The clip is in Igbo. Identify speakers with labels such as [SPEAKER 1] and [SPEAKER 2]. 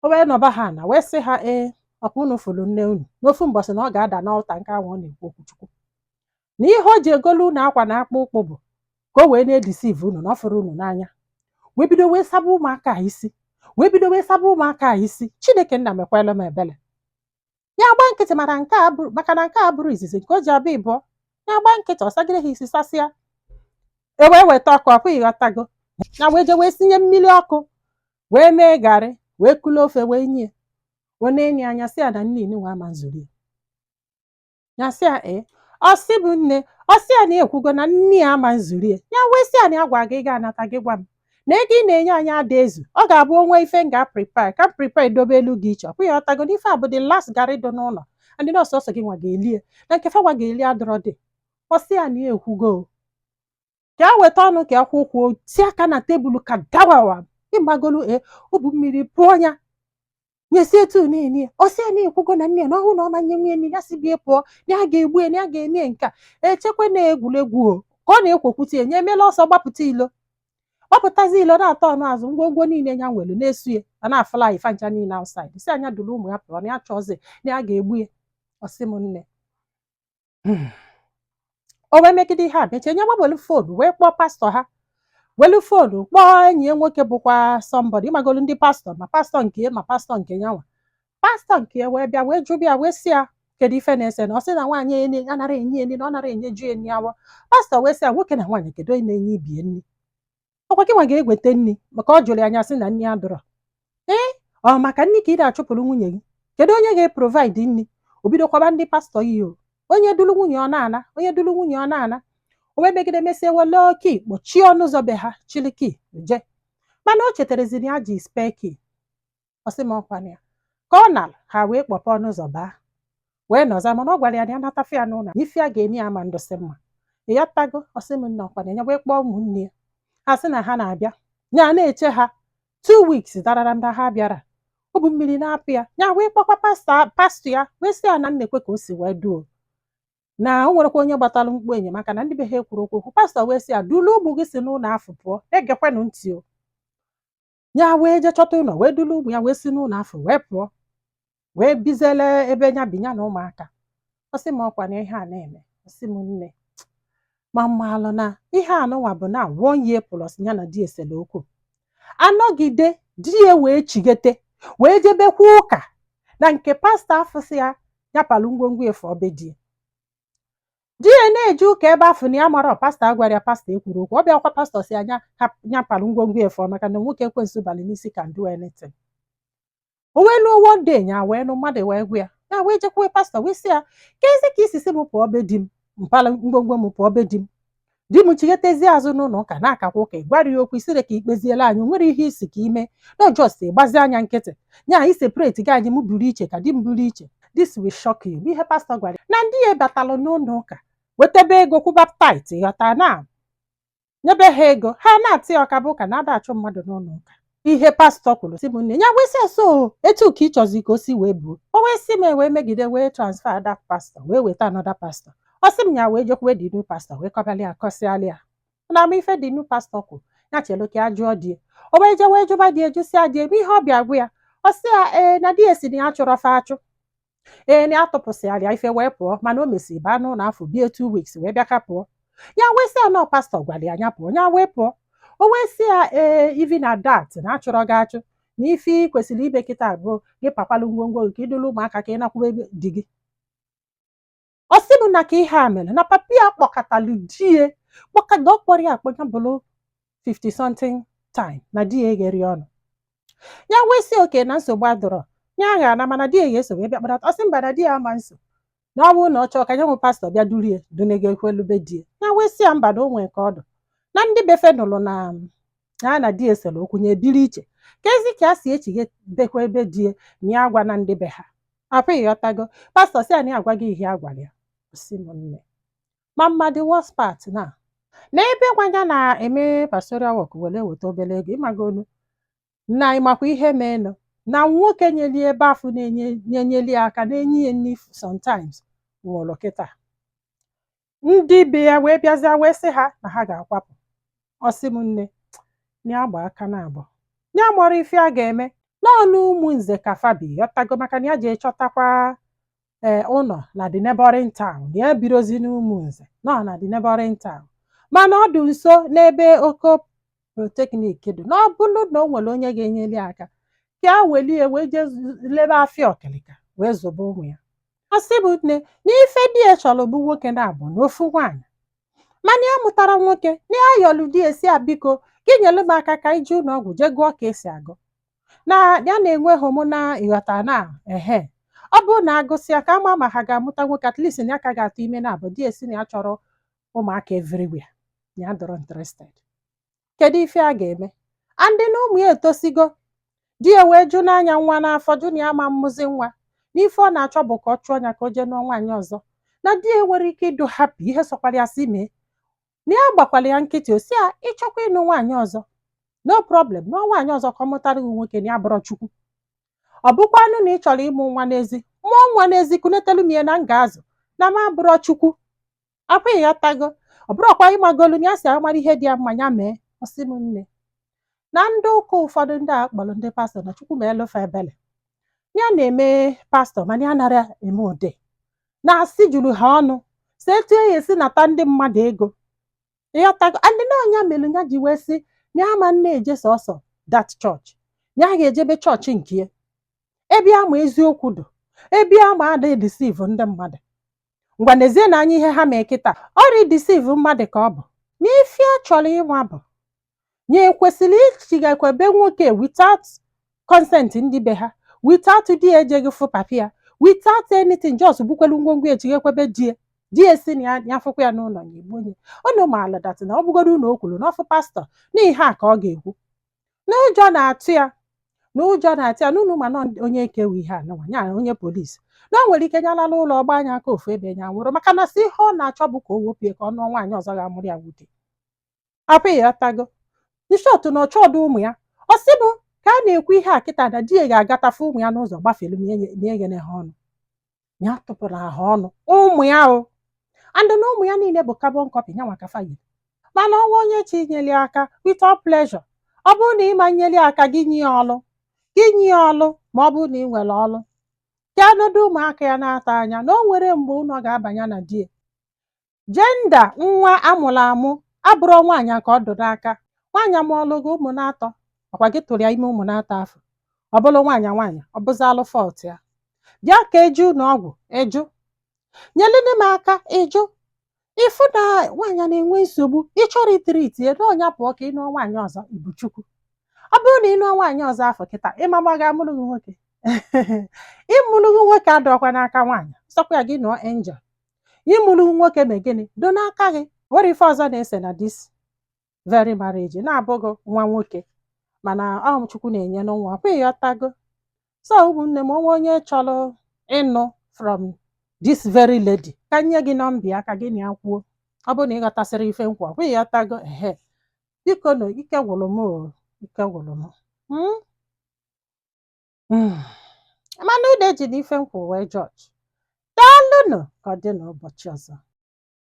[SPEAKER 1] O wee nọba ha na wee sị ha, ee, ọkwa unu fụrụ nne unu n'ofu mbọsị na ọ ga-ada n'altar. Nke ahụ ọ na-ekwu okwuchukwu na ihe o ji egolu unu akwa na akpụ ụkwụ bụ ka o wee na-edeceive unu na ọ fụrụ unu n'anya, wee bido wee saba ụmụaka a isi, wee bido wee saba ụmụaka a isi. Chineke nna, mekwala m ebele. Ya gba nkịtị mara nke a bụrụ, maka na nke a bụrụ izizi nke o ji abịa ịbụọ. Ya gba nkịtị, ọ sagide ha isi, sasịa, e wee weta ọkụ ọkwa, ịghọtago, ya wee jee wee sinye mmiri ọkụ, wee mee garị, wee kulu ofe, wee nye, wee na-enye anya, sị ya na nne nwa ama nzuri ya. Sị ya ee, ọ sị bụ nne, ọ sị ya na ekwugo na nne ya ama nzuri ya. Wee sị ya na ya gwa gị ga-anata gị gwa m na ego ị na-enye anyị ada ezu. Ọ ga-abụ onwe ife m ga-prepare ka m prepare dobe elu gị iche ọkwa, ịghọtago, na ife a bụ the last garị dị n'ụlọ, ndị nọọsụ ọsọ gị nwa ga-elie na nke fa nwa ga-eli adọrọ dị. Ọ sị ya na ya ekwugo ka a weta ọnụ ka akwụ ụkwụ tie aka na tebụl ka dawawa, ịgbagolu e ubu mmiri pụọ ya nyesie etu niile. Ọ sị ya na ekwugo na nne ya na ọhụụ na ọma nye nwunye nne ya si bie pụọ, na ya ga-egbu ya, na ya ga-eme nke a echekwa na egwuregwu o ka ọ na-ekwokwute ya. Nye emela ọsọ gbapụta ilo, gbapụtazi ilo, na-atọ ọnụ azụ ngwongwo niile ya nwere na-esu ya a na-afụla ifa ncha niile outside, si anya duru ụmụ ya pụọ, na ya chọọzi na ya ga-egbu ya. Ọ sị m nne, o wee megide ihe a, mechie nye, gbawelu phone wee kpọọ pastọ ha, welu phone kpọọ enyi ya nwoke bụkwa somebody, ịmagolu ndị pastọ, ma pastọ nke ya ma pastọ nke ya nwa. Pastọ nke ya wee bịa, wee jụbịa ya, wee sị ya kedu ife na-ese, na ọ sị na nwaanyị anara enye nri, na ọ nara enyeju ya nri awọ. Pastọ wee sị ya, nwoke na nwaanyị, kedu onye na-enye ibie nri? Ọkwa gị nwa ga-egweta nri, maka ọ jụrụ ya anya, sị na nri adọrọ. Ee, ọ maka nri ka ị na-achụpụrụ nwunye gị? Kedu onye ga-eprovide nri? O bidokwaba ndị pastọ ihe o onye duru nwunye ọ na-ana, onye duru nwunye ọ na-ana. O wee megide mesie, wele key kpọchie ọnụ ụzọ be ha, chili key je, mana o chetaraziri ya ji spare key. Ọ sị m ọkwana ya ka ọ nara ha wee kpọpe ọnụ ụzọ baa wee nọza, mana ọ gwara ya na ya natafe ya n'ụlọ na ife a ga-eme ya ma ndụsị mma, ịghọtago. Ọ sị m nna, ọkwana ya wee kpọọ ụmụnne ya, ha sị na ha na-abịa. Ya na-eche ha 2 weeks darara mba, ha bịara, ọ bụ mmiri na-apụ ya. Ya wee kpọkwa pastọ ya, wee sị ya na nnekwe ka o si wee duo na o nwerekwa onye gbatalụ mkpu enyemaka na ndị be ha ekwuru okwu. Pastọ wee sị ya dulu ụmụ gị si n'ụlọ afọ pụọ. Egekwenụ ntị o. Ya wee jee chọta ụlọ, wee dulu ụmụ ya wee si n'ụlọ afọ wee pụọ, wee bizele ebe ya bi, ya na ụmụaka. Ọ sị m ọkwa na ihe a na-eme. Ọ sị m nne, ma mmalụ na ihe anụnwa bụ na one year plus ya na di esele okwu anọgide, di ya wee chigete, wee jebekwa ụka na nke pastọ afụsị ya, yapalụ ngwongwo efe obe di ya. Di ya na-eje ụka ebe afụ na ya mara pastọ agwara ya, pastọ ekwuru okwu. Ọ bịakwa, pastọ si anya nyapalụ ngwongwo efe, maka na nwoke ekwensu balị n'isi can do anything. O wee luo one day, nya wee nụ mmadụ wee gwa ya, ya wee jekwuwe pastọ, wee sị ya ka ezi ka isisi m pụọ be di m, mpala ngwongwo m pụọ be di m, di m chighetezie azụ n'ụlọ ụka na-akakwa ụka, gwara ya okwu isire ka ikpeziela anyị nwere ihe isi ka ime no just gbazi anya nkịtị nya i separate gị anyị, m buru iche ka di m buru iche. This will shock you. Ihe pastọ gwara ya na ndị ya batalụ n'ụlọ ụka wetebe ego kwụba tithe, ghọta, na nyebe ha ego, ha na-atị ya ọka bụ ụka na-ada achụ mmadụ n'ụlọ ụka. Ihe pastọ kwuru, sị m nne, ya wee sị so etu ka ị chọzi ka o si wee buo. O wee sị m wee megide, wee transfer that pastor, wee weta another pastor. Ọ sị m ya wee jekwuwe the new pastor, wee kọbịala ya, kọsịalị ya na ama ife the new pastor kwuru, ya chelu ka ya jụọ di ya. O wee jee wee jụba di ya, jụsịa di ya ebe ihe ọ bịa gwa ya. Ọ sị ya ee, na di ya si na ya chụrọ fa achụ, ee, na ya tụpụsịara ya ife wee pụọ, mana o mesịrị baa n'ụlọ afọ bie 2 weeks wee bịa ka pụọ. Ya wee sị ya nọ pastọ gwara ya anya pụọ, ya wee pụọ. O wee sị ya ee, even at that, na achọrọ gị achụ, na ife ị kwesịrị ime kịta bụ gị pakwalụ ngwongwo gị ka ị duru ụmụaka ka ị nakwube di gị. Ọ sị m na ka ihe a mere na papa ya kpọkatalụ di ya, kpọkada, ọ kpọrọ ya akpọ, ya bụrụ 50 something time na di ya egheri ọnụ. Ya wee sị oke na nsogbu adọrọ, ya agha na mana di ya ga-eso wee bịa kpọnata. Ọ sị mba, na di ya ama nso, na ọ bụrụ na ọ chọọ ka ya nwe pastọ bịa durie dunega ekwelube di ya. Ya wee sị ya mba, na o nwee ka ọ dụ na ndị befe nụrụ na ya na di ya esere okwu, ya ebiri iche, ka ezi ka a si echighe bekwa ebe di ya na ya agwa na ndị be ha apụ, ịghọtago. Pastọ sị ya na ya agwa gị ihe a gwara ya. Ọ sị m nne, ma mma, the worst part na ebe nwanya na-eme pastoral work were weta obere ego, ịmagolu na ịmakwa ihe meenụ na nwoke nyeli ebe afụ na-enye na-enyeli ya aka, na-enye ya nri sometimes, nwụrụ kịta. Ndị be ya wee bịazie wee sị ha na ha ga-akwapụ. Ọ sị m nne, na ya gba aka na abụọ, ya mụrụ ife a ga-eme. N'ọnụ Ụmụnze ka fa bi, ghọtago, maka na ya jee chọtakwa ee ụlọ na the neighboring town, na ya birozi n'Ụmụnze, nọ na the neighboring town, mana ọ dị nso n'ebe Oko Polytechnic dị. Na ọ bụrụ na o nwere onye ga-enyere ya aka ka ya welie wee jee lebe afịa ọkịlịka wee zobe ụmụ ya. Ọ sị bụ nne na ife di ya chọrọ bụ nwoke na-abụ na ofu nwaanyị, mana ya mụtara nwoke, na ya yọlụ di ya si ya, biko, gị nyere m aka ka anyị jee ụlọ ọgwụ jee gụọ ka esi agụ, na ya na-enwe homo na ịghọta na ehe ọ bụrụ na agụsịa ka ama ma ha ga-amụta nwoke, at least na ya ka ga-atụ ime na abụ. Di esi na ya chọrọ ụmụaka everywhere, na ya dọrọ interested. Kedu ife a ga-eme? Andị na ụmụ ya etosigo. Di ya wee jụ n'anya nwa n'afọ, jụ na ya ma mmụzi nwa, n'ife ọ na-achọ bụ ka ọ chụọ ya ka o jee nụọ nwaanyị ọzọ, na di ya nwere ike ịdụ happy ihe sọkwara ya si mee. Na ya gbakwara ya nkịtị, o si ya, ịchọkwa ịnụ nwaanyị ọzọ, no problem, nụọ nwaanyị ọzọ ka ọ mụtara gị nwoke, na ya bụrụ Chukwu. Ọ bụkwanụ na ị chọrọ ịmụ nwa n'ezi, mụọ nwa n'ezi, kunetelu m ya na m ga-azụ, na m abụrọ Chukwu akwa, ịghọtago? Ọ bụrọkwa ịmagolu na ya si amara ihe dị ya mma ya mee. Ọsị m nne, na ndị ụka ụfọdụ, ndị a kpọrọ ndị pastọ, na Chukwu ma elufe ebele, ya na-eme pastọ, mana ya nara eme ụdị na asị juru ha ọnụ si etu e esi nata ndị mmadụ ego, ịghọtago? Ndị na ọnya mere ya ji wee sị na ya ma nne eje sọsọ that church, ya ga-ejebe chọọchị nke ya, ebe ama eziokwu dụ, ebe ama adịghị deceive ndị mmadụ. Ngwa, n'ezie na anya ihe ha mee kịta, ọrịa deceive mmadụ ka ọ bụ n'ife a chọrọ ịnwa bụ ya ekwesịrị ichigakwa be nwoke without consent ndị be ha, without di ya ejeghị fụ papi ya, without anything, just bukwelu ngwongwo echigekwebe di ya. Di ya si na ya ya fụkwa ya n'ụlọ ya egbu onye unu maala that na ọ bụgoro na o kwuru n'ọfụ pastọ na ihe a ka ọ ga-ekwu, na ụjọ na-atụ ya, na ụjọ na-atụ ya n'ụlọ, ma na onye ekewe ihe a nụnwa ya onye polisi, na o nwere ike nyalala ụlọ ọgba anya aka ofu ebe ya nwụrụ, maka na si ihe ọ na-achọ bụ ka o wepụ ka ọ nụọ nwaanyị ọzọ ga-amụrụ ya nwoke. Apụ, ịghọtago? In short, na ọ chọọdụ ụmụ ya. Ọ sị bụ ka a na-ekwu ihe a kịta na di ya ga-agatafe ụmụ ya n'ụzọ gbafere na eghene ha ọnụ, ya tụpụrụ ha ọnụ ụmụ ya o, and na ụmụ ya niile bụ carbon copy ya nwa kafa yiri. Mana ọnwa onye chi nyeli aka, with all pleasure. Ọ bụrụ na ịma nyeli aka gị, nye ya ọlụ, gị nye ya ọlụ, ma ọ bụrụ na ị nwere ọlụ ka anọdụ ụmụaka ya na-ata anya na o nwere mgbe ụlọ ga-abanye na di ya. Gender nwa amụrụ amụ abụrụ nwaanyị ka ọ dụ n'aka. Nwaanyị amụọlụ gị ụmụ na-atọ, ọkwa gị tụrụ ya ime ụmụ na-atọ afọ, ọ bụrụ nwaanyị nwaanyị, ọ bụzalụ fault ya. Bịa ka eju ụlọ ọgwụ, ịjụ nyelụnụ m aka, ịjụ. Ịfụ na nwaanyị na-enwe nsogbu, ịchọrọ itreat ya na ọnya pụọ ka ị nụọ nwaanyị ọzọ. Ibu Chukwu, ọ bụrụ na ị nụọ nwaanyị ọzọ afọ kịta, ịmama ga-amụrụ gị nwoke, ịmụrụ gị nwoke adọkwa n'aka nwaanyị. Sọkwa ya gị nụọ angel, ịmụrụ nwoke ma gịnị do n'aka gị. Nwere ife ọzọ na-ese na this very marriage na-abụghị nwa nwoke, mana ọ Chukwu na-enye n'nwa kwa, ịghọtago? So ụmụnne m, onwe onye chọrọ ịnụ from this very lady, ka nye gị nọmba ya ka gị na ya kwuo. Ọ bụrụ na ị ghọtasịrị ife nkwa kwa, ịghọtago? Ehe, biko nụ, ike gwụrụ m o, ike gwụrụ m. Mana unu eji n'ife nkwa wee jọji. Daalụnụ, ka ọ dị n'ụbọchị ọzọ.